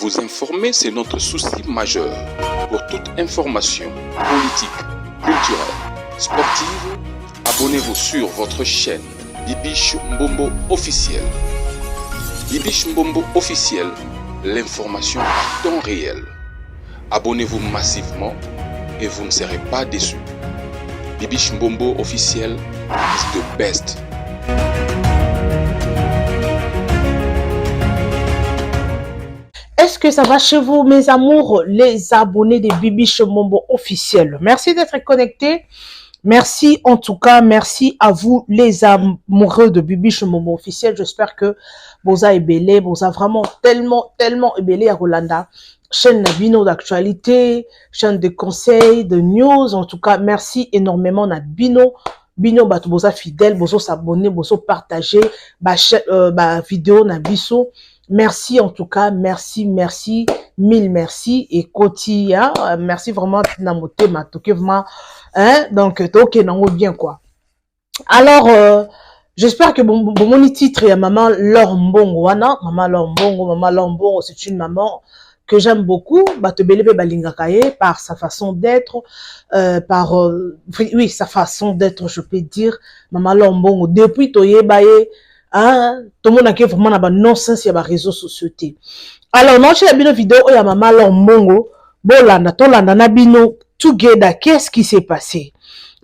Vous informer, c'est notre souci majeur. Pour toute information politique, culturelle, sportive, abonnez-vous sur votre chaîne Bibiche Mbombo officiel. Bibiche Mbombo officiel, l'information à temps réel. Abonnez-vous massivement et vous ne serez pas déçus. Bibiche Mbombo officiel is the best. Est-ce que ça va chez vous, mes amours, les abonnés de Bibiche Mbombo officiel? Merci d'être connectés. Merci en tout cas, merci à vous les amoureux de Bibiche Mbombo officiel. J'espère que boza ebele, boza vraiment tellement, tellement ebele ya kolanda chaîne na bino d'actualité, chaîne de conseils, de news. En tout cas, merci énormément na bino. Bino bato boza fidèle, bozo s'abonner, bozo partager ba vidéo na biso. Merci en tout cas, merci, merci, mille merci. Et Koti, hein, merci vraiment na motema, toke vraiment, hein, donc toke nango bien quoi. Alors, j'espère que bon, bon, mon titre, il y a maman Laure Mbongo, wana, maman Laure Mbongo, maman Laure Mbongo, c'est une maman que j'aime beaucoup, bato ebele pe balingaka ye par sa façon d'être, par oui, sa façon d'être, je peux dire, maman Laure Mbongo, depuis toyeba ye, hein, tout le monde a vraiment na ba non-sens ya ba réseaux sociaux te. Alors, non, j'ai bino vidéo oyo ya maman Laure Mbongo, bolanda, tolanda na bino together, qu'est-ce qui s'est passé?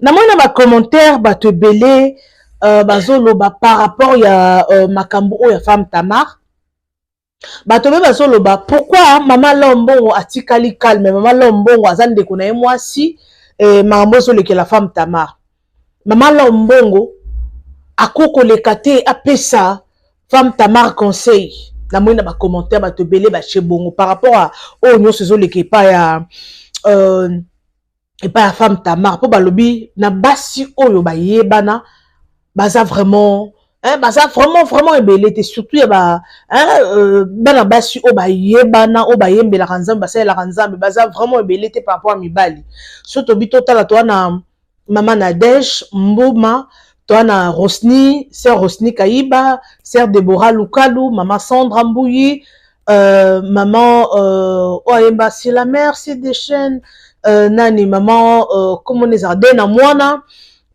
Na mona ba commentaire bato ebele bazoloba par rapport ya makambo oyo ya femme Tamar. Bato be bazoloba pourquoi maman Laure Mbongo atikali calme, maman Laure Mbongo aza ndeko na ye mwasi, makambo ezolekela femme Tamar. Maman Laure Mbongo akokoleka te apesa femme Tamar conseil. Namoni na ba commentaire bato ebele batie bongo par rapport à oyo nyonso ezoleka epai ya femme Tamar, mpo balobi na basi oyo bayebana baza vraiment, hein, baza vraiment vraiment ebele te, surtout ya ba, hein, bana basi oyo bayebana, oyo bayembelaka Nzambe, basalelaka Nzambe, baza vraiment ebele te par rapport à mibali. So tobi totala, toa na mama Nadège Mbuma, toa na Rosni, sœur Rosni Kayiba, sœur Deborah Lukalu, mama Sandra Mbuyi, maman oyo ayemba "Si la mer se déchaîne", nani, maman komona ezala de na mwana,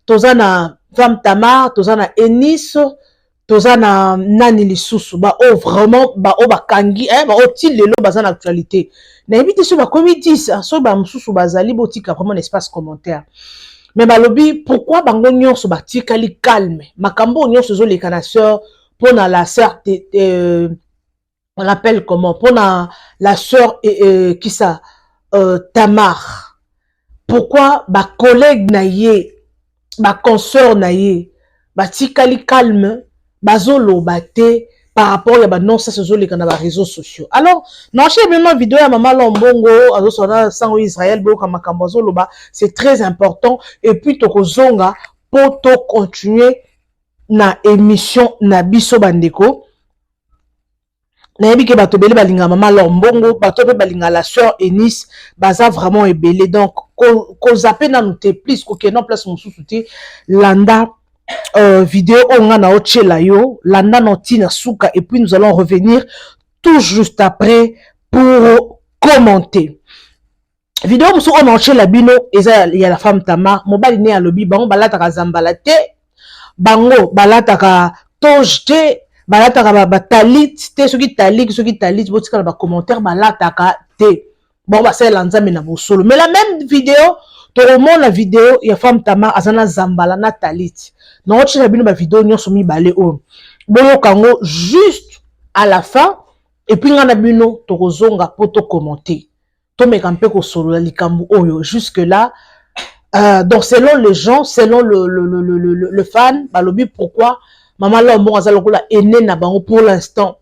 toza na femme Tamar, toza na Enis, toza na nani lisusu, ba oyo vraiment ba oyo bakangi, eh, ba oyo ti lelo baza na actualité. Nayebi te soki bakomi 10, soki bamosusu bazali, botika vraiment na espace commentaire. Mais balobi pourquoi bango nyonso batikali calme, makambo oyo nyonso ezoleka na sœur, mpona la sœur, on l'appelle comment, mpona la sœur kisa Tamar, pourquoi bacollègue na ye, baconsoeur na ye batikali calme, bazoloba te par rapport ya banonsense ezoleka na baréseaux sociaux? Alors naotie bino vidéo ya mama Lombongo azosala sango Israël, boyoka makambo azoloba, c'est très important. Et puis tokozonga mpo tocontinue na émission na biso. Bandeko, nayebi ke bato ebele balingaka mama Lombongo, bato mpe balingaka la sœur Enis, baza vraiment ebele. Donc kozape nanu te, plus kokende place mosusu te, landa vidéo oyo nga na otiela yo, landa na ntina suka, et puis nous allons revenir tout juste après pour commenter. Vidéo mosusu oyo na otiela bino eza ya la femme Tamar. Mobali ne alobi bango balataka zambala te, bango balataka toge te, balataka batalit te, soki talik, soki talit, botikala bacommentaire, balataka te, bango basalela Nzambe na bosolo. Mais la même vidéo, tokomona vidéo ya femme Tamar aza na zambala na talit. Naotiela bino bavidéo nyonso mibale oyo, boyoka yango juste à la fin, et puis ngai na bino tokozonga mpo tocommenter, tomeka mpe kosolola likambo oyo. Jusque là, donc selon les gens, selon le fan, balobi pourquoi mama Lombongo aza lokola aîné na bango pour l'instant,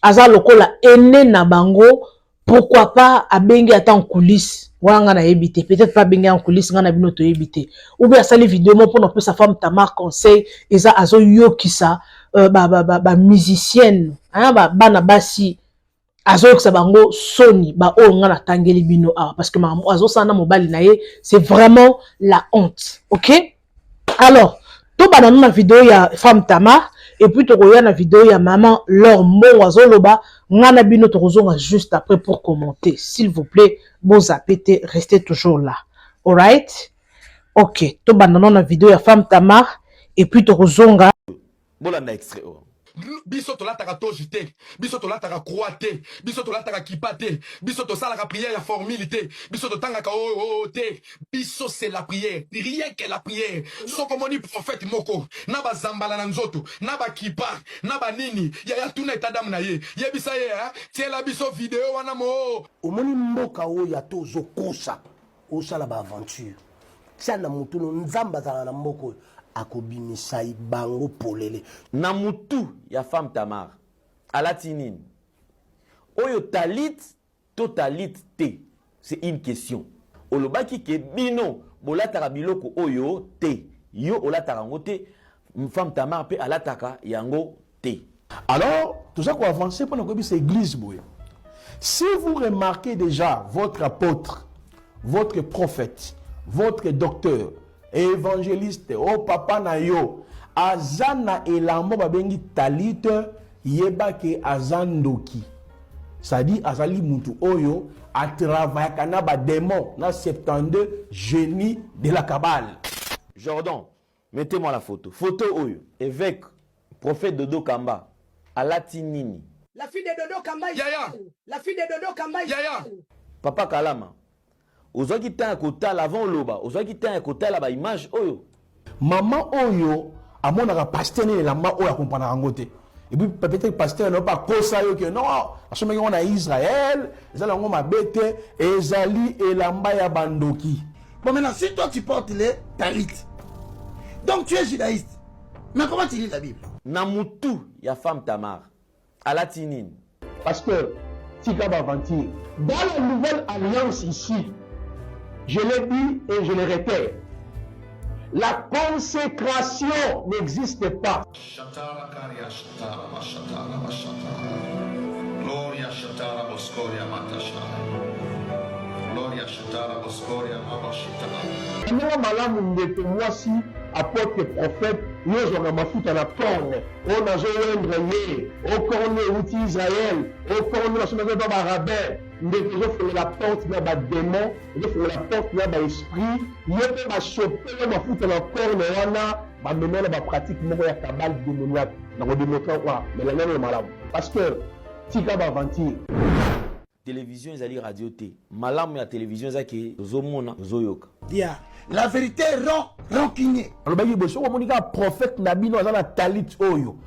aza lokola aîné na bango, pourquoi pas abengi ata en coulisse wana? Nga nayebi te, peut-être pas abengi en coulisse, nga na bino toyebi te, ou bien asali vidéo mo mpona opesa femme Tamar conseil. Eza azoyokisa bamusicienne, ba bana basi, azoyokisa bango soni, baoyo nga natangeli bino awa, parce que makambo azosala na mobali na ye, c'est vraiment la honte. Ok, alors tobanda no na vidéo ya femme Tamar. Et puis tokoya na video ya maman L'or Mbongo azoloba nga na bino, tokozonga juste après pour commenter. S'il vous plaît, bozappe te, restez toujours là. Alright, ok, tobanda nano na video ya femme Tamar et puis tokozonga. Bolanda extrait oyo. Biso tolataka toge te, biso tolataka croix te, biso tolataka kipa te, biso tosalaka prière ya formule te, biso totangaka oyo oyo te. Biso, c'est la prière, rien que la prière. Soki omoni prophète moko na bazambala na nzoto, na bakipa, na banini, yaya, tuna etadamu na ye, yebisa ye tiela biso video wana mo. Omoni mboka oyo, ata ozokosa, osala baaventure, tia na motu no, Nzambe azala na mboka oyo, akobimisa bango polele. Na mutu ya femme Tamar alati nini oyo? Talit to talit te, c'est une question. Olobaki ke bino bolataka biloko oyo te, yo olataka yango te, femme Tamar mpe alataka yango te. Alors toza koavancer mpona koyebisa église boye: si vous remarquez déjà votre apôtre, votre prophète, votre docteur, évangéliste, o papa na yo aza na elamba babengi talite, yeba ke aza ndoki, c'est-à-dire azali mutu oyo atravaillaka na badémon, na 72 génie de la Kabbale. Jordan, mettez-moi la photo. Photo oyo, évêque prophète Dodo Kamba alati nini? La fille de Dodo Kamba. Yaya. La fille de Dodo Kamba. Yaya. Papa Kalama, ozwaki temps ya kotala avant oloba? Ozwaki temps ya kotala baimage oyo? Mama oyo amonaka pasteur nini elamba oyo, akompranaka yango te. Et puis peut-être pasteur na yo mpe akosa yo ke non, asomaki yango na Israel, eza yango mabe te, ezali elamba ya bandoki. Bon, maintenant, si toi tu portes les talit, donc tu es judaïste. Mais comment tu lis la Bible? Na mutu ya femme Tamar alati nini? Pasteur, tika baventure. Dans la nouvelle alliance ici, je l'ai dit et je le répète, la consécration n'existe pas. Shatara karia shatara bashatara bashatara. Gloria shatara boskoria matashara. Gloria shatara boskoria mabashitara. Ndenge malamu, ndeko mwasi apôtre prophète, yo ozwaka mafuta na corne oyo nazoindre ye, o corne euti Israel, o corne basomaki pa barabbin. Ndeko, ezofongola porte na badémon, ezofongola porte na baesprit. Ye mpe basopele mafuta na corne wana, bamema na bapratique moko ya kabbale démoniaque. Nakodémontrer wa melangano ya malamu. Pasteur, tika baventure. Télévision ezali radio te. Malamu ya télévision eza ke tozomona, tozoyoka. Yeah. La vérité rend rancunier. Alobaki boye: soki omoni kaka prophète na bino aza na talit oyo,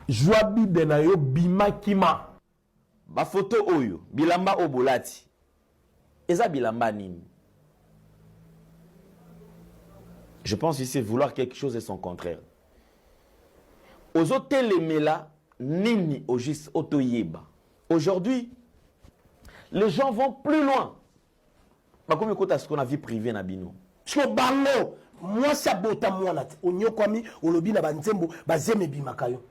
zwa Bible na yo, bima, kima. Bafoto oyo, bilamba oyo bolati eza bilamba nini? Je pense que c'est vouloir quelque chose et son contraire. Ozotelemela nini au juste otoyeba? Aujourd'hui, les gens vont plus loin, bakomi kota sikoyo na vie privée na bino. Siko bango mwasi abota mwana te, onyokwami, olobi na banzembo, bazemi ebimaka yo.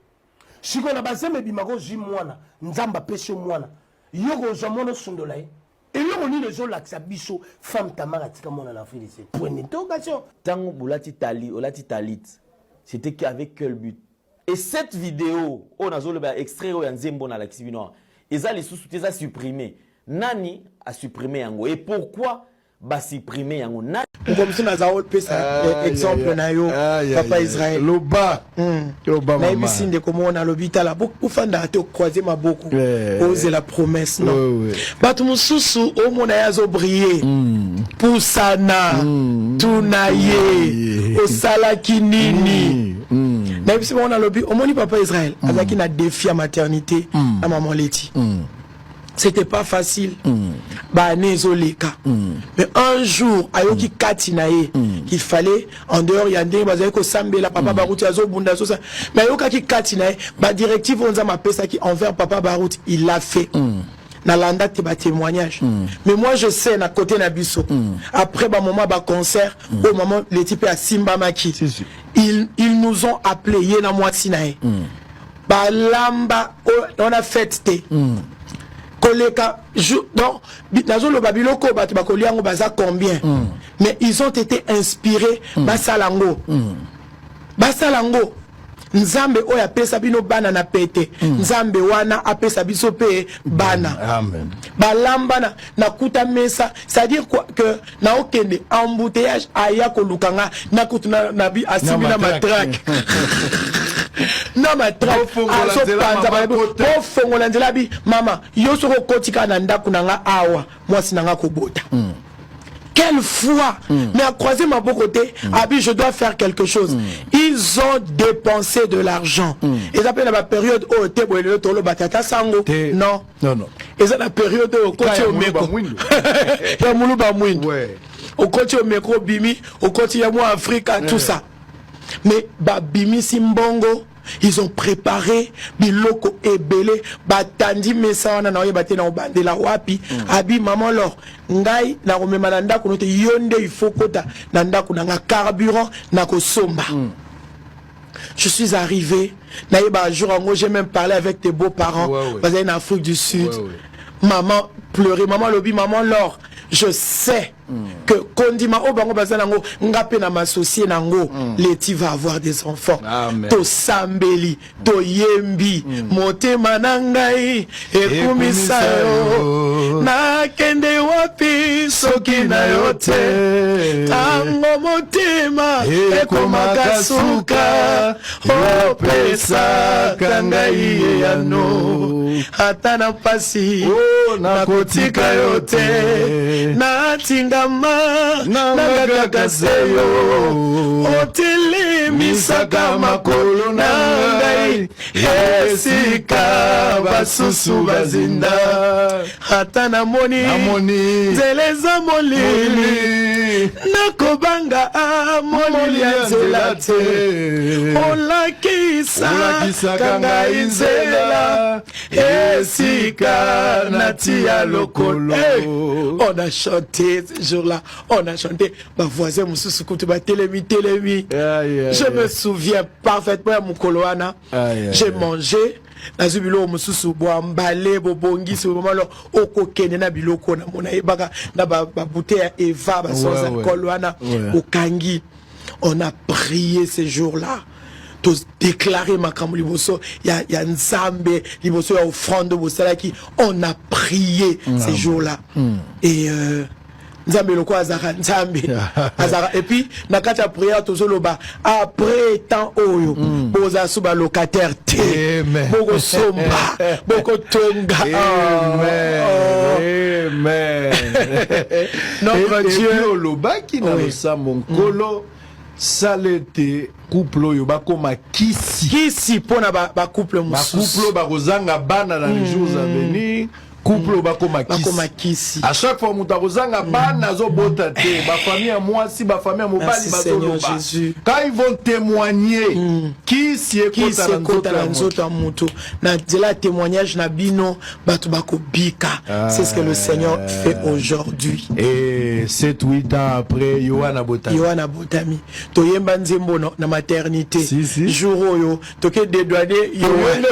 Sikoyo na bazemi ebimaka, ozwi mwana, Nzambe apesi yo mwana, yo kozwa mwana, osundola ye. Eloko nini ezolakisa biso femme Tamar atika mwana na Afrique du Sud? Point d'interrogation. Ntango bolati tali, olati talit, c'était avec quel but? Et cette vidéo oyo nazoloba, extrait oyo ya nzembo nalakisi bino awa, eza lisusu te, eza supprimé. Nani asupprime yango et pourquoi basupprime yango? Nani? Mokomisi naza opesa exemple na yo, papa Israel. Loba, loba. Nayebisi ndeko moko, nalobi: tala, bofandaka te, ocroise maboko, ozela promesse. Non, bato mosusu omona ye azobrille, pusana, tuna ye osalaki nini. Nayebisi bango, nalobi: omoni papa Israel azalaki na défi ya maternité na maman Leti, c'était pas facile. Baane ezoleka, mais un jour ayoki kati na ye qu'il fallait, en dehors ya ndenge bazali kosambela, papa Baruti azobunda, azosa, mais ayokaki kati na ye badirective oyo Nzambe apesaki envers papa Baruti, il l'a fait. Nalanda te batémoignage, mais moi je sais, na côté na biso, après bamoment baconcert oyo mama Leti mpe asimbamaki, ils nous ont appelé, ye na mwasi na ye, balamba wana fête te koleka. Donc nazoloba biloko oyo bato bakolia yango baza combien? Mais ils ont été inspirés, basala yango, basala yango. Nzambe oyo apesa bino bana na pete, Nzambe wana apesa biso mpe bana. Amen. Balamba na nakuta mesa, c'est-à-dire quoi, que naokende embouteillage, aya koluka nga nakutu na, na, bi- asimbi na matraque na matraque. Bofongola nzela, azopanza mama, balobi, kota. Bofongola nzela. Bi mama, yo soki okoti kaka na ndako na nga awa, mwasi na nga kobota. Quelle foi! Mais à croiser maboko te, abi je dois faire quelque chose. Ils ont dépensé de l'argent. Eza mpe na bapériode oyo te boye lelo toloba tata sango. Te. Non. Non, non. Eza na période oyo okoti Ka ya moluba omeko mwindu. Ya moluba mwindu. Okoti omeko, obimi, okoti ya mwa Afrika, tout ça. Mais babimisi mbongo, ils ont préparé biloko ebele, batandi mesa wana, na oyeba te na obandela wapi. Abi maman Lor, ngai nakomema na ndako no te, yo nde il faut kota na ndako na nga, carburant nakosomba. Je suis arrivé, nayeba jour yango, j'ai même parlé avec tes beaux-parents bazali na Afrique du Sud. Maman pleurer, maman alobi: «Maman Lor, je sais que kondima oyo bango baza nango, nga mpe na m'associer nango, Leti va avoir des enfants.» Amen. Tosambeli, toyembi, motema na ngai ekumisa yo, nakende wapi soki na yo te? Ntango motema ekomaka suka, opesaka ngai eyano. Ata na mpasi, nakotika yo te, natingama nanga kaka se yo, otelemisaka makolo na ngai esika basusu bazinda. Ata namoni nzela eza molili, nakobanga molili ya nzela te, olakisaka ngai nzela esika natia lokolo. Hey, on a chanté ce jour-là, on a chanté, bavoisin mosusu kutu batelemi telemi. Je me souviens parfaitement ya mokolo wana. J'ai mangé, nazwi biloko mosusu, boambale, bobongisi mama lo okokende na biloko na mona, yebaka na babouteille ya Eva, basans alcool wana okangi. On a prié ce jour-là, todéclaré makambo liboso ya Nzambe, liboso ya offrande bosalaki. On a prié ce jour-là et Nzambe lokola azalaka Nzambe azalaka. Et puis na kati ya prière tozoloba: après temps oyo, bozala so balocataire te, bokosomba, bokotonga. Amen. Notre Dieu. Olobaki na losambo: Nkolo, sala ete couple oyo bakóma kisi. Kisi mpona bacouple mosusu. Bacouple oyo bakozanga bana dans les jours à venir, couple oyo bakóma bakóma kisi. À chaque fois moto akozanga bana, azobota te, bafamille ya mwasi, bafamille ya mobali bazoloba, quand ils vont témoigner, kisi ekota na nzoto ya moto. Na nzela ya témoignage na bino, bato bakobika. C'est ce que le Seigneur fait aujourd'hui. Et 7 8 ans après, Yohana botami. Yohana botami, toyemba nzembo na maternité. Si, si. Jour oyo toke dédouane Yohana.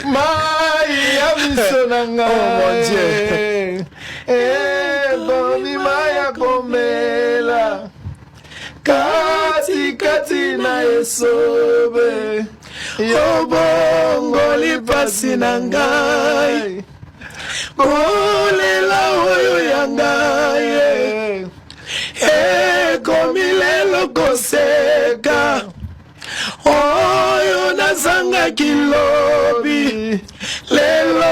Mai ya miso na ngai, oh mon Dieu, ebonima ya komela katikati na esobe. Obongoli mpasi na ngai, kolela oyo ya ngai ekomi lelo koseka, oyo nazangaki lobi, lelo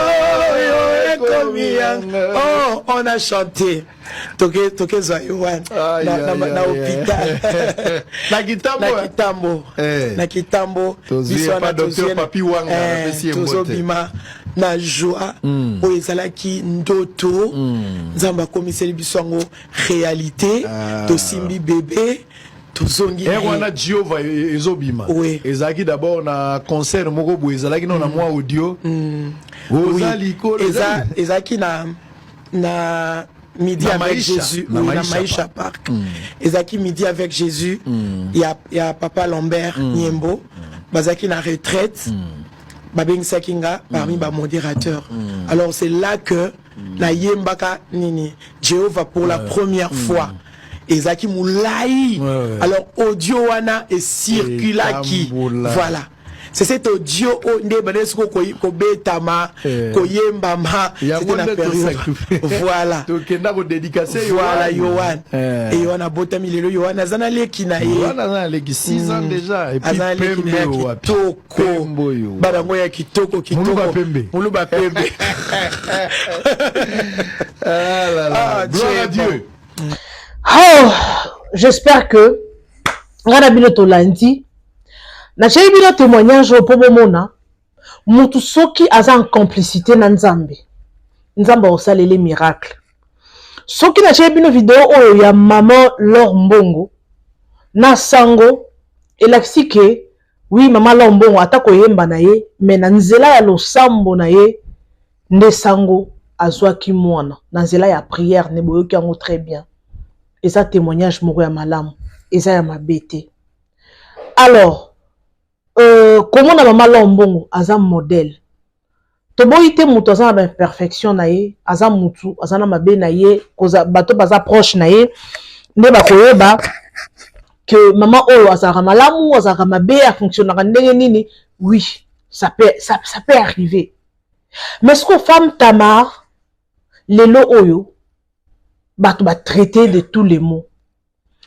oyo ekomi yanga. Oh, on a chanté, tokezwa yo wana na hôpital. Na Kitambo. Na Kitambo, na Kitambo. Biso wana tozobima na joie. Oyo ezalaki ndoto, Nzambe akomiseli biso yango réalité. Tosimbi bébé, tozongi. Ere wana Jehova ezobima, ezalaki d'abord na concert moko boye, ezalaki no na mwa audio oza likolo. Ezalaki na Midi avec Jésus, oui, na Maisha Park. Ezalaki Midi avec Jésus ya papa Lambert Niembo. Bazalaki na retraite, babengisaki nga parmi bamodérateur. Alors c'est là que nayembaka nini, Jéhovah, pour la première fois. Ezalaki molai. Alors audio wana ecirculaki. Voilà, c'est cet audio oyo nde ebandaki sikoyo kobetama, koyembama. C'était na période, voilà. Tokenda kodédicace. Voilà, Yohan. E Yohan abotami lelo. Yohan aza na leki na ye. Yohan aza na leki 6 ans déjà. Et puis aza na leki na ye ya kitoko, bana yango ya kitoko kitoko. Moluba pembe. Moluba pembe. Ah là là. Ah, gloire à Dieu. Oh, j'espère que ngai na bino tolandi. Natieli bino témoignage oyo mpo bomona mutu soki aza en complicité na Nzambe, Nzambe akosalele miracle. Soki natieli bino video oyo ya mama Lor Mbongo na sango, elakisi ke oui, mama Lor Mbongo ata koyemba na ye, mais na nzela ya losambo na ye nde sango azwaki mwana, na nzela ya prière nde. Boyoki yango très bien. Eza témoignage moko ya malamu, eza ya mabe te. Alors komona mama Lor Mbongo aza modèle, toboyi te. Moto aza na baimperfection na ye, aza mutu, aza na mabe na ye. Bato baza proche na ye nde bakoyeba ke mama oyo azalaka malamu, azalaka mabe, afonctionnaka ndenge nini. Oui, ça peut arriver. Mais siko femme Tamar lelo oyo, bato batraite de tous les mots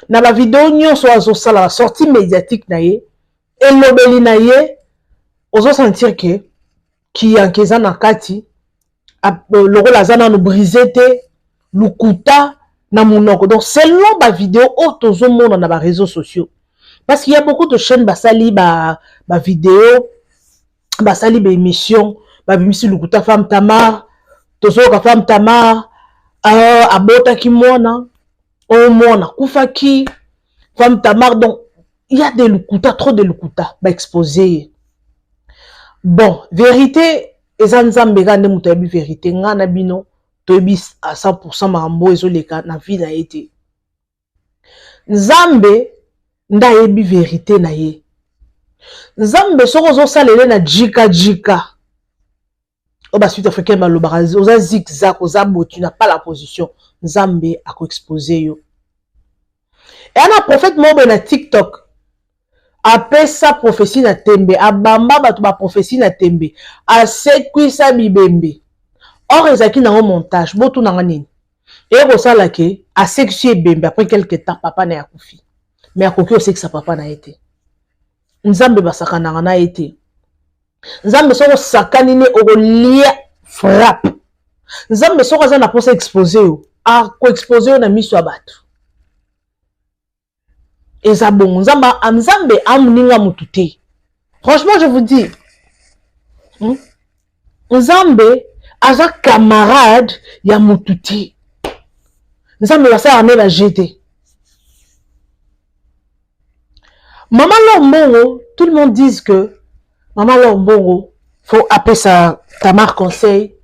na bavideo nyonso oyo azosala, basortie médiatique na ye, elobeli na ye, ozosentir ke kiyanke eza na kati, lokola aza nano brisé te, lukuta na monoko. Donc selon bavideo oyo tozomona na baréseaux sociaux, parce qu'il y a beaucoup de chaînes basali bavideo, basali baémission, babimisi lukuta femme Tamar. Tozoyoka femme Tamar abotaki mwana oyo, mwana akufaki. Femme Tamar, donc il y a des lukuta, trop de lukuta baexpose ye. Bon, vérité eza Nzambe kaka nde moto ayebi vérité. Ngai na bino toyebi à 100 makambo oyo ezoleka na vie na ye te. Nzambe nde ayebi vérité na ye. Nzambe, soki ozosalela na jika jika oyo basud africain balobaka, oza zigzag, oza bo, tu n'as pas la position, Nzambe akoexpose yo. Eya na prophète moko boye na TikTok, apesa prophétie na tembe, abamba bato baprophétie na tembe, asekwisa bibembe. Or ezalaki nango montage. Botunanga nini eye kosala ke asekisi ebembe? Après quelque temps, papa na ye akufi, mais akoki osekisa papa na ye te. Nzambe basakanaka na ye te. Nzambe, soki osakani ne, okolia frappe. Nzambe, soki aza na mposa expose yo, akoexpose yo na miso ya bato. Eza bongo. Nzambe, Nzambe amoninga motu te. Franchement, je vous dis, Nzambe aza camarade ya motu te. Nzambe basalaka nde baje te. Mama Lor Mbongo, tout le monde dise que mama Lor Mbongo faut apesa Tamar conseil,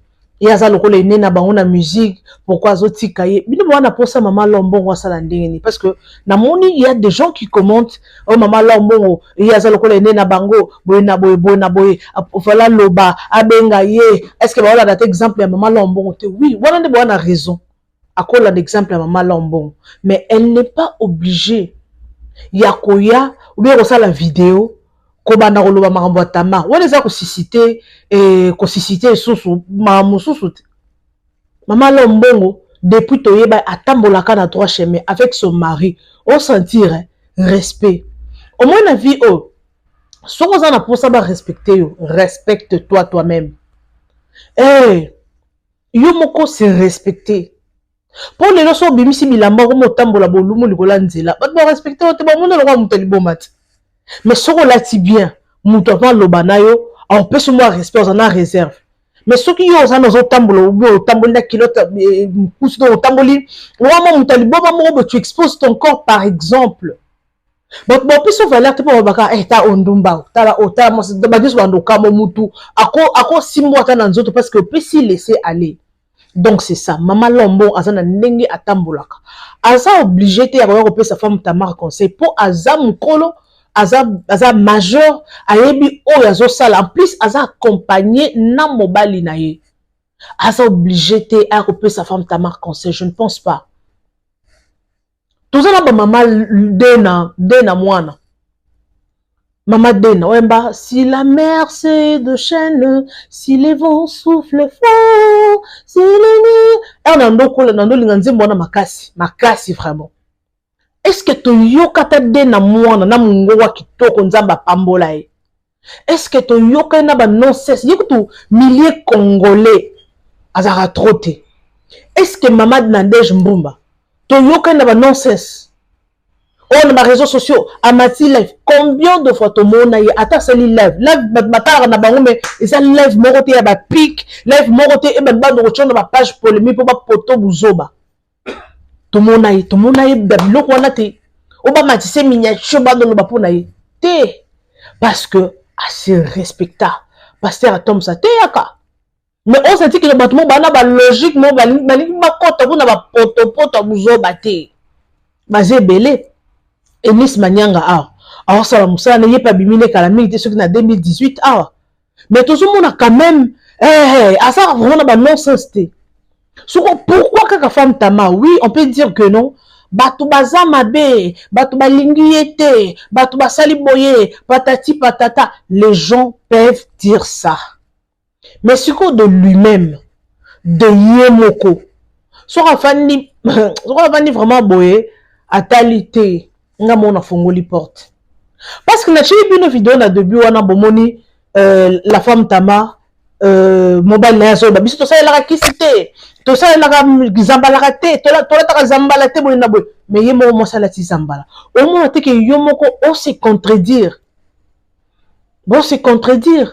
ye aza lokola ene na bango na musique, pourquoi azotika ye? Bino bowana mposa mama Lor Mbongo asala ndenge nini? Parce que namoni il y a des gens qui commentent: "Oh, mama Lor Mbongo, ye aza lokola ene na bango, boye na boye, boye na boye, voilà, loba abenga ye." Est ce que baolanda te exemple ya mama Lor Mbongo te? Oui, wana nde bowana raison, akolanda exemple ya mama Lor Mbongo, mais elle n'est pas obligée ya koya ou bien kosala video, kobanda koloba makambo ya Tamar. Wana eza kosusciter, kosusciter lisusu makambo mosusu te. Mama Lor Mbongo, depuis toyeba, atambolaka na droit chemin avec son mari. Osentir respect au moins na vie oyo. Soki oza na mposa barespecte yo, respecte toi toi-même. Yo moko se respecte, mpo lelo so obimisi bilamba, okoma otambola bolumu likolo ya nzela, bato barespecte yo te, bamoni lokola moto aliboma te. Mais soki olati bien, moto avant aloba na yo, akopesa mwa respect, oza na réserve. Mais soki yo oza na ozotambola, obi otamboli na culotte mokusu to otamboli wana moto aliboma moko boye, tu exposes ton corps par exemple, bato bapesa valeur te, mpo babaka ta ondumba, tala otala mwasi. Banyonso bandokamo mutu akosimbo ata na nzoto, parce que opesi laisser aller. Donc c'est ça. Mama Lombo aza na ndenge atambolaka, aza obligé te ya koya kopesa femme Tamar conseil, mpo aza mokolo, aza majeur, ayebi oyo azosala. En plus aza accompagné na mobali na ye, aza obligé te aya kopesa femme Tamar conseil, je ne pense pas. Toza na ba mama Dena, Dena mwana. Mama Dena, oyemba si la mer se déchaîne, si les vents soufflent fort, si les nuits. Heure na ndo kola na ndo linga nzembo wana makasi, makasi vraiment. Est-ce que toyoka ta Dena mwana na mungongo wa kitoko Nzambe apambola ye? Est-ce que toyoka ye na ba non-sens? Ye kutu milieu congolais azalaka trop te. Est-ce que mama Nadège Mbumba toyoka ye na ba non-sens? Oyo na ba réseaux sociaux amati live combien de fois tomona ye ata asali live live bato batalaka na bango mais eza live moko te ya ba pic live moko te ebandi bando kotya na ba page polémique mpo bapoto buzoba. Tomona ye, tomona ye ba biloko wana te. Oyo bamatise miniature bandoloba mpo na ye te, parce que ase respecta. Pasteur Athoms ateyaka, mais osati kino bato moko bana ba logique moko balingi bakota kuna bapotopoto ya buzoba te, baza ebele. Eunice Manyanga awa aosala mosala na ye mpe abimi ne kala mingi te, soki na 2018 awa, mais tozomona quand même eh, aza vraiment na ba non-sens te. Soko pourquoi kaka femme Tama? Oui, on peut dire que non, bato baza mabe, bato balingi ye te, bato basali boye, patati patata, les gens peuvent dire ça. Mais sikoyo de lui-même, de ye moko, soki afandi, soki afandi vraiment boye, atali te, nga mona fongoli porte. Parce que natie bino video na début wana bomoni la femme Tamar, mobali na ye azoyeba biso tosalelaka kisi te, tosalelaka zambalaka te, tolataka zambala te boye na boye, mais ye moko mwasi alati zambala. Omona te ke yo moko ose contredire, bose contredire.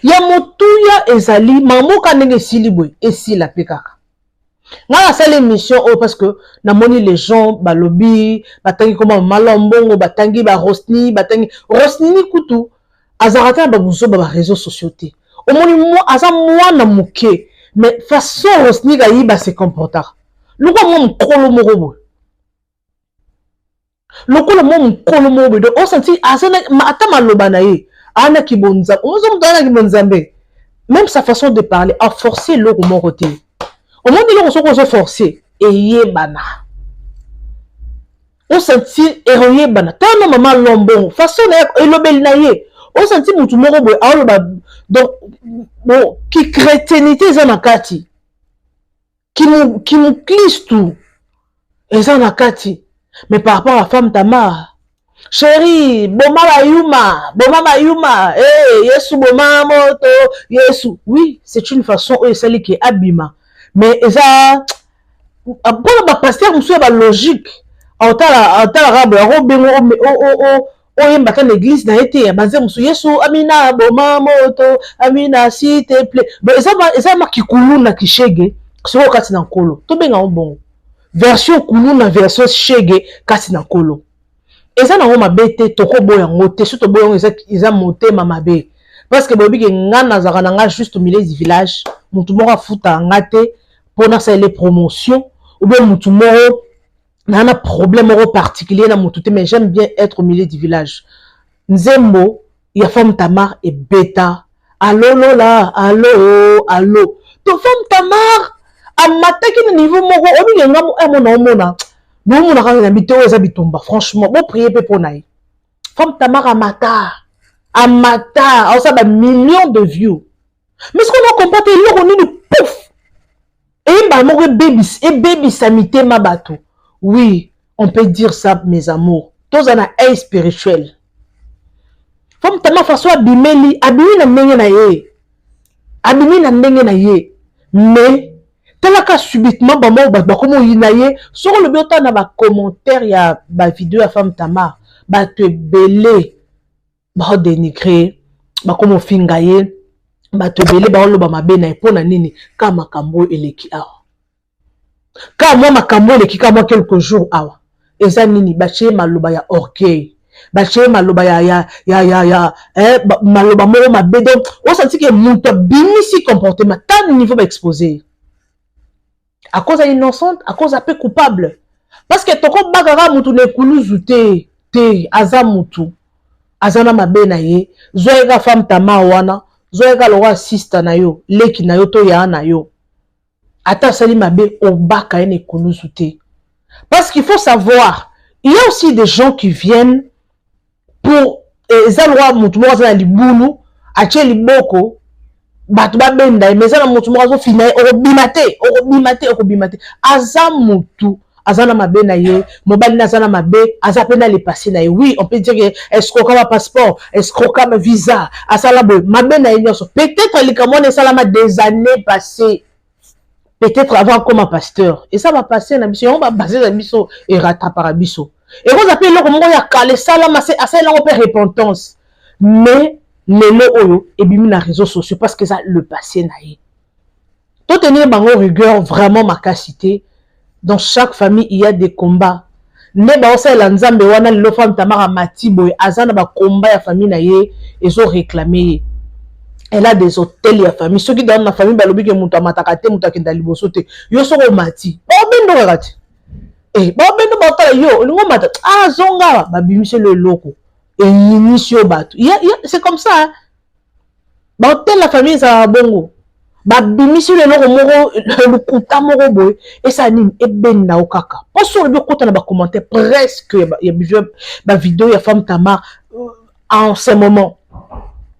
Ya motuya ezali mamoka ndenge esili boye, esila pe kaka. Nga nasali émission oyo parce que namoni les gens balobi, batangi koma mama Mbongo, batangi ba Rosni, batangi Rosni kutu azalaka te na babuzoba ba réseaux sociaux te. Omoni aza mwana moke, mais façon Rosni kayiba se comportaka lokola mwa mokolo moko boye, lokola mwa mokolo moko boye. Donc osanti aza ata maloba na ye ana kibonzambe, ozo moto ana kibonzambe, même sa façon de parler a forcer eloko moko te. Omoni eloko soki ozo forcer eyebana, osanti eroyebana. Tano mama Lombongo façon na ye elobeli na ye, osanti mutu moko boye aoloba. Donc bon, ki chrétienté eza na kati, kimuklistu eza na kati. Mais par rapport à femme Tamar, chérie, boma bayuma, boma bayuma, hey, Yesu boma moto, Yesu. Oui, c'est une façon oyo esali ke abima. Mais eza mpona ba pasteur mosusu ya ba logique, aotala kaka boye, akobengo oyemba ata na église na ye te ya banze mosusu, Yesu amina boma moto, amina s'il te plaît. Bon, eza makikulu na kishege soki okati na nkolo, tobenga ngo bongo version kulu na version shege kati na nkolo. Eza nango mabe te, tokoboya yango te. Soki toboya yango eza motema mabe, parce que boyebi ke nga nazalaka na nga juste au milieu du village, mutu moko afutaka nga te mpo nasalela promotion ou bien mutu moko naa na problème moko particulier na mutu te, mais j'aime bien être au milieu du village. Nzembo ya femme Tamar ebeta alolola alo alo to femme Tamar amataki na niveau moko obike nga mona omona naomona kaka na mito oyo eza bitumba. Franchement, boprier mpe mpo na ye. Femme Tamar amata, amata, aosala ba millions de views, mais soki ona comprendre te eloko nini pouf eyembaka moko ebebisa mitema bato. Oui, on peut dire ça, mes amours, toza na œil spirituel. Femme Tamar façon abimeli, abimi na ndenge na ye, abimi na ndenge na ye, mais talaka subitement bango bato bakoma oyina ye. Soki olobi otala na bacommentaire ya bavideo ya femme Tamar, bato ebele baodénigre, bakoma ofinga ye, bato ebele baoloba mabe na ye. Mpo na nini? Ka makambo oyo eleki awa, ka mwa makambo eleki ka mwa quelques jours awa, eza nini? Batie maloba ya orgueil, batie maloba ya ya ya ya ya eh, maloba moko mabe. Donc osanti ke moto abimisi comportement ta niveau baexpose à cause ya innocente, à cause ape coupable, parce que tokobakaka mutu na ekuluzu te te, aza mutu aza na mabe na ye. Zwa ye ka femme Tamar wana, zwa ye ka lokwa sister na yo, leki na yo to ya na yo, ata asali mabe, obaka ye na ekuluzu te. Parce qu'il faut savoir, il y a aussi des gens qui viennent pour eza lokola motu moko aza na libulu atie liboko bato babenda ye, mais eza na motu moko azofina ye, okobima te, okobima te, okobima te. Aza motu aza na mabe na ye, mobali na aza na mabe, aza mpe na le passé na ye. Oui, on peut dire que escroka ba passeport, escroka ba visa, asala boye mabe na ye nyonso. Peut-être likambo wana esalama des années passées, peut-être avant akoma pasteur. Eza bapassé na biso yango, bapassé na biso erattrapaka biso. Ekozala mpe eloko moko ya kala esalama, asaleli yango mpe repentance, mais lelo oyo ebimi na réseaux sociaux parce que eza le passé na ye. Totenir bango rigueur vraiment makasi te. Dans chaque famille, il y a des combats. Nde baosalela Nzambe wana. Lelo femme Tamara mati boye, aza na bakomba ya famille na ye, ezoréclame ye. Elle a des autels ya famille. Soki dans na famille balobi ke moto amataka te, moto akenda liboso te, yo soki omati, baobendo kaka te. Eh, baobendo, baotala yo, olingi omata, azonga, babimiseli eloko eyinisi yo bato. C'est comme ça, hein? Baautel la famille ezalaka bongo, babimisi yo eloko moko, lokuta moko boye, esala nini, ebenda yo kaka. Mpo so olobi, okota na bacommentaire presque ya bavideo ya femme Tamar en ce moment,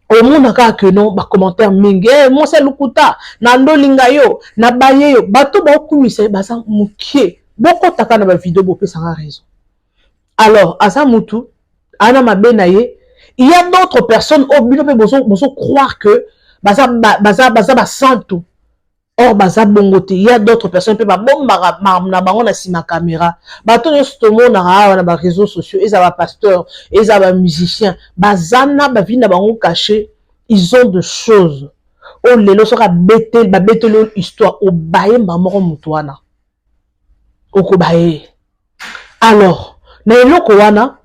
omona kaka ke non, bacommentaire mingi: eh, mwasi ya lokuta, na ndolinga yo, na baye yo. Bato baokumisa ye baza mokie. Bokotaka na bavideo, bopesanga raison. Alors aza mutu ana mabe na ye. Il y a d'autres personnes oyo bino mpe bozo croire que baza baza baza basantu, or baza bongo te. Il y a d'autres personnes mpe babombaka na bango na nsima caméra. Bato nyonso tomonaka awa na baréseaux sociaux, eza bapasteur, eza bamusicien, baza na bavie na bango caché. Ils ont de choses oyo lelo soki babeteli oyo histoire, obayemba moko motu wana, okobaye. Alors na eloko wana,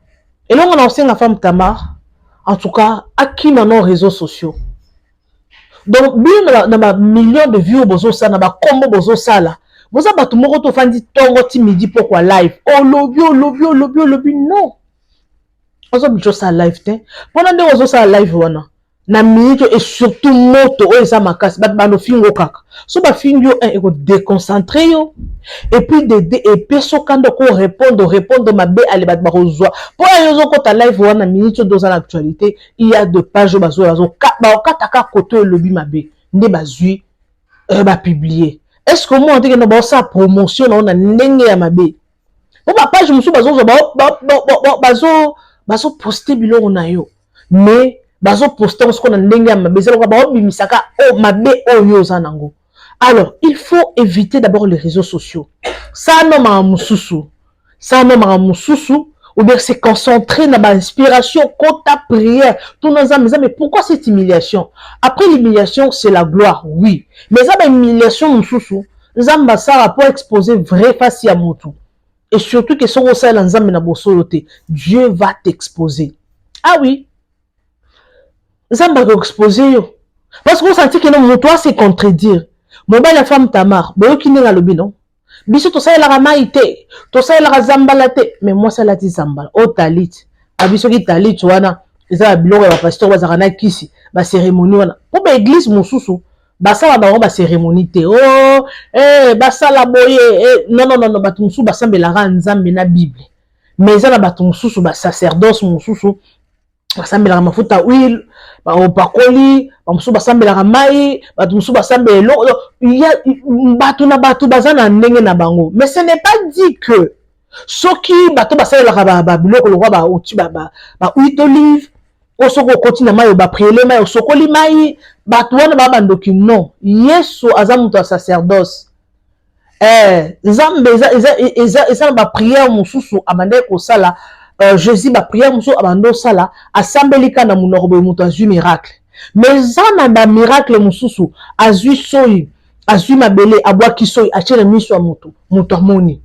eloko na osenga femme Tamar, en tout cas akima na réseaux sociaux. Donc bino na bamillion de vues oyo bozosala, na bakombo bozosala, boza bato moko tofandi ntongo ti midi pokwa live, olobi, olobi, olobi, olobi. Non, ozobiki osala live te mpona ndenge ozosala live wana na minute. Et surtout moto oyo eza makasi, bato banofingo kaka. So bafingi yo, un, ekodéconcentre yo, et puis de deux, epesi okanda korépondre, répondre mabe. Ale, bato bakozwa mpo ya yo ozokɔta live wana minute oyo oza na actualité. Il y a de page oyo bazwa, bakokataka koto elobi mabe nde bazwi, bapublie. Est ce que omona teke no baosala promotion na yo na ndenge ya mabe? Po bapage mosusu bazozwa, bazoposte biloko na yo, mais bazoposte yango sikoyo na ndenge ya mabe. Eza lokola baobimisaka mabe oyo oza nango. Alors il faut éviter d'abord les réseaux sociaux. Ça nomaka mosusu, ça nomaka mosusu, ou bien se concentrer na bainspiration, kota prière, tuna Nzambe: Nzambe, pourquoi cette humiliation? Après l'humiliation, c'est la gloire, oui, mais eza bahumiliation mosusu Nzambe asala po exposer vraie face ya motu. Et surtout ke soki osalela Nzambe na bosolo te, Dieu va t'exposer. Ah oui, Nzambe akoexpose yo, parce que osanti keno moto ase contredire. Mobali ya femme Tamar, boyoki ndenge alobi: non, biso tosalelaka mai te, tosalelaka zambala te, mais mwasi alati zambala oyo talit. Abi soki talit wana eza ba biloko ya bapasteur bazalaka na kisi, bacérémonie wana, mpo baéglise mosusu basala bango bacérémonie te. O oh, eh, basala boye, eh, non, non, non. Bato mosusu basambelaka Nzambe na Bible, mais eza na bato mosusu, basacerdoce mosusu basambelaka mafuta, huile opakoli. Bamosusu basambelaka mai, bato mosusu basambela eloko. Bato na bato baza na ndenge na bango, mais ce n'est pas dit que soki bato basalelaka babiloko lokwa baouti bahuile d'olive oyo, soki okoti na mai, bapriele mai, osokoli mai, bato wana baa bandoki. Non, Yesu aza moto ya sacerdoce. Nzambe eza na baprière mosusu abandaki kosala. Jésus, baprière mosusu abandi osala, asambeli kaka na monoko boye, moto azwi miracle. Mais eza na bamiracle mosusu, azwi soi, azwi mabele, abwaki soi, atie na miso ya moto, moto amoni.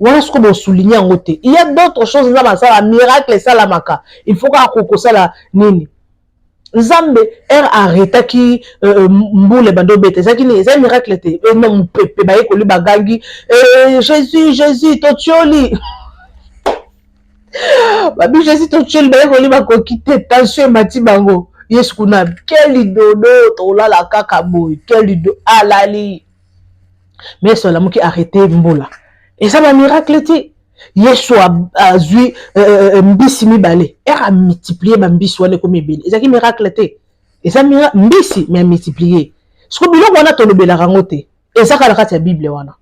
Wana sikoyo bosouligne yango te. Il y a d'autres choses eza basala miracle esalamaka. Il faut kaka kosala nini? Nzambe ere arretaki mbula ebandi obeta, ezalaki nini? Eza miracle te? No, mopepe, bayekoli bagangi: "Jésus, Jésus, totioli." Babi: "Jésus, totioli." Bayekoli bakoki te, tension emati bango. Yesu kuna: "Quel dodo, tolala kaka boye, quel do." Alali, mais Yesu alamuki, arrête mbula. Eza bamiracle te? Yesu azwi mbisi mibale, ere amultiplie bambisi wana ekomi ebele. Ezalaki miracle te, eza mbisi mais amultiplie. Siko biloko wana tolobelaka yango te, eza kaka na kati ya Bible wana.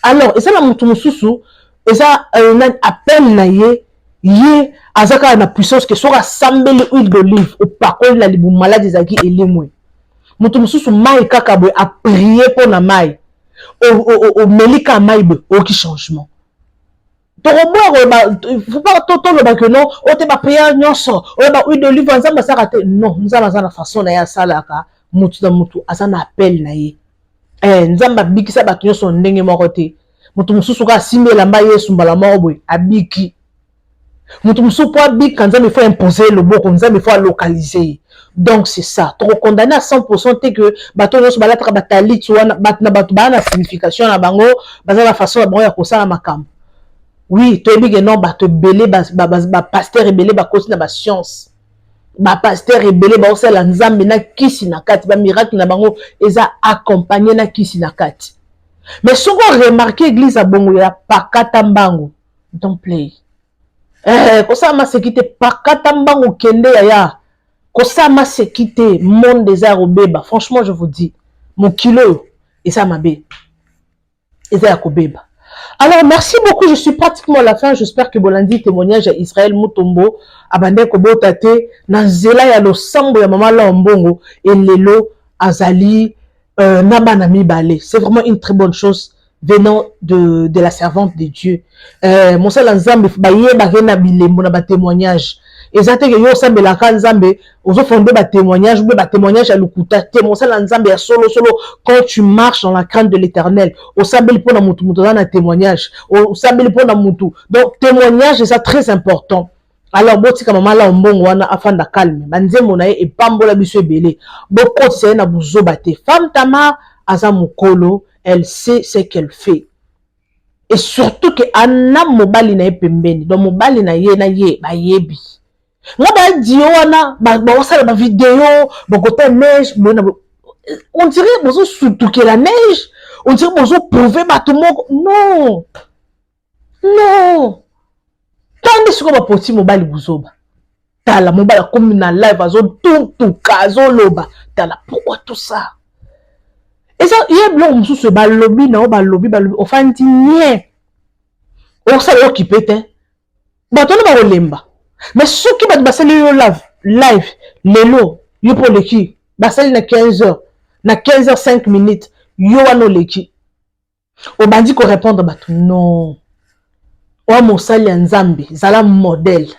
Alors eza na motu mosusu eza nani appel na ye, ye aza kaka na puissance ke soki asambeli huile d'olive opakoli na libumu, maladi ezalaki elimwe. Moto mosusu mai kaka boye aprie mpo na mai, omeli kaka mai boye oyoki changement. Tokoboya koloba, faut pas toloba ke non, oyo te baprière nyonso oyo ba huile d'olive Nzambe asalaka te. Non, Nzambe aza na façon na ye asalaka, motu na motu aza na appel na ye. Nzambe abikisa bato nyonso ndenge moko te. Moto mosusu kaka asimbi elamba Yesu mbala moko boye abiki. Moto mosusu mpo abika, Nzambe faut imposer loboko, Nzambe faut alocaliser ye. Donc c'est ça, tokokondamne à 100% te que bato nyonso balataka bataliti wana. Bato na bato baa na signification na bango, baza na façon na bango ya kosala makambo. Oui, toyebi ke non, bato ebele, bapasteur ebele bakoti na bascience, bapasteur ebele baosala Nzambe na kisi na kati, bamiracle na bango eza accompagné na kisi na kati. Mais soki oremarke église ya bongo ya pakata mbango, don't play. Kosala maseki te, pakata mbango, kende yaya, kosala maseki te. Monde eza ya kobeba, franchement je vous dis, mokili oyo eza mabe, eza ya kobeba. Alors merci beaucoup, je suis pratiquement à la fin. J'espère que bolandi témoignage ya Israël Mutombo, abandaki kobota te, na nzela ya losambo ya mama Lao Mbongo, elelo azali na bana mibale. C'est vraiment une très bonne chose venant de la servante de Dieu. Mosala Nzambe bayebaki na bilembo na batémoignage. Eza te ke yo osambelaka Nzambe, ozofonde batémoignage ou batémoignage ya lokuta te. Mosala Nzambe ya solosolo, quand tu marches dans la crainte de l'Éternel, osambeli mpona motu, moto aza na témoignage, osambeli mpona motu. Donc témoignage eza très important. Alors botika mama Lao Mbongo wana afanda calme, banzembo na ye epambola biso ebele. Bokotisa ye na buzoba te. Femme Tamar aza mokolo, elle sait ce qu'elle fait, et surtout ke ana mobali na ye pembeni. Donc mobali na ye na ye bayebi nga badio wana, bakosala bavideo, bakota neige boye na, on dirait bozosutukela neige, on dirait bozoprouve bato moko. Non, non, tandi sikoyo bapoti mobali buzoba. Tala mobali akomi na live, azotuntuka, azoloba. Tala, pourquoi tout ça? Eza ye biloko mosusu balobi na yo, balobi, balobi, ofandi nie, okosala okipe te, bato wana bakolemba. Mais soki bato basali yo live lelo, yo mpo oleki, basali na 15 heures, na 15 heures 5 minutes, yo wana oleki, obandi korépondre bato. Non, oya mosali ya Nzambe, zala modèle.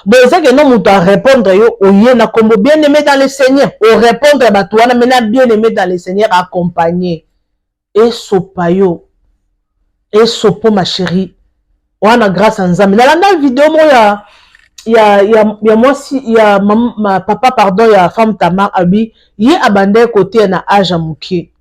Bon, eza ke no moto arépondre yo, oye na kombo bien aimé dans le Seigneur, orépondre bato wana mena bien aimé dans le Seigneur accompagné. Esopa yo, esopo ma chérie wana, grâce à Nzambe. Nalanda video moko ya mwasi ya ma, papa, pardon, ya femme Tamar. Abi ye abandaki koteya na age ya moke,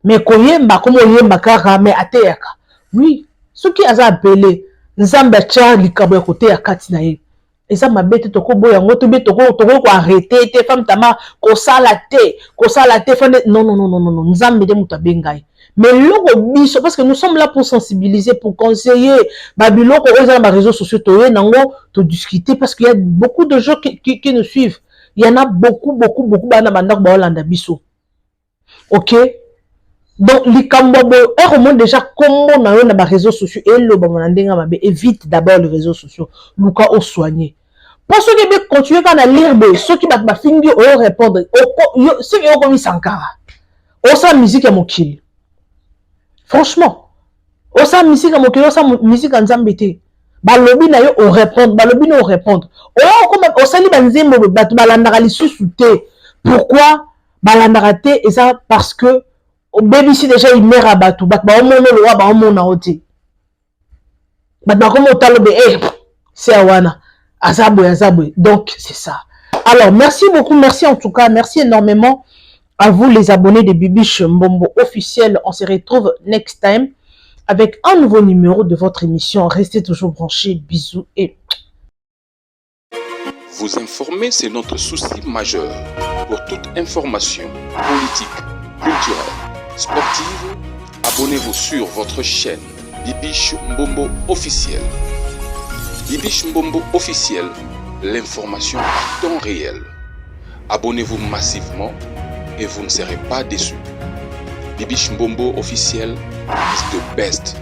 mais koyemba komo oyemba kaka, mais ateyaka. Oui, soki aza appelé, Nzambe atya likambo ya koteya kati na ye, eza mabe te. Tokoboya yango to be tokoki koarrêter te femme Tamar kosala te, kosala te fande. Non, non, non, non, non, Nzambe nde moto abenga ye. Mais eloko biso, parce que nous sommes là pour sensibiliser, pour conseiller, babiloko oyo eza na baréseaux sociaux, toye nango todiscuter, parce qu'il y a beaucoup de gens qui nous suivent. Il y en a beaucoup, beaucoup, beaucoup, bana bandako baolanda biso. Ok, donc likambo boye, ere omoni déjà kombo na yo na baréseaux sociaux elobama na ndenge ya mabe, évite d'abord les réseaux sociaux, luka osoigne. Mpo soki ebe continue kaka na lire boye, soki bato bafingi, oyo répondre, soki okomi Sankara, osala musique ya mokili. Franchement, osala musique ya mokili, osala musique ya Nzambe te. Balobi na yo, orépondre, balobi na orépondre, oyo okoma osali banzembo boye, bato balandaka lisusu te. Pourquoi balandaka te? Eza parce que obebisi déjà imere ya bato. Bato baomona lowa, baomona yo te. Bato bakoma otala be se ya wana aza boye, aza boye. Donc c'est ça. Alors merci beaucoup, merci en tout cas, merci énormément à vous les abonnés de Bibiche Mbombo officiel. On se retrouve next time avec un nouveau numéro de votre émission. Restez toujours branchés. Bisous et Vous informer, c'est notre souci majeur. Pour toute information politique, culturelle, sportive, abonnez-vous sur votre chaîne. Bibiche Mbombo officiel. Bibiche Mbombo officiel, l'information à temps réel. Abonnez-vous massivement et vous ne serez pas déçus. Bibiche Mbombo officiel is the best.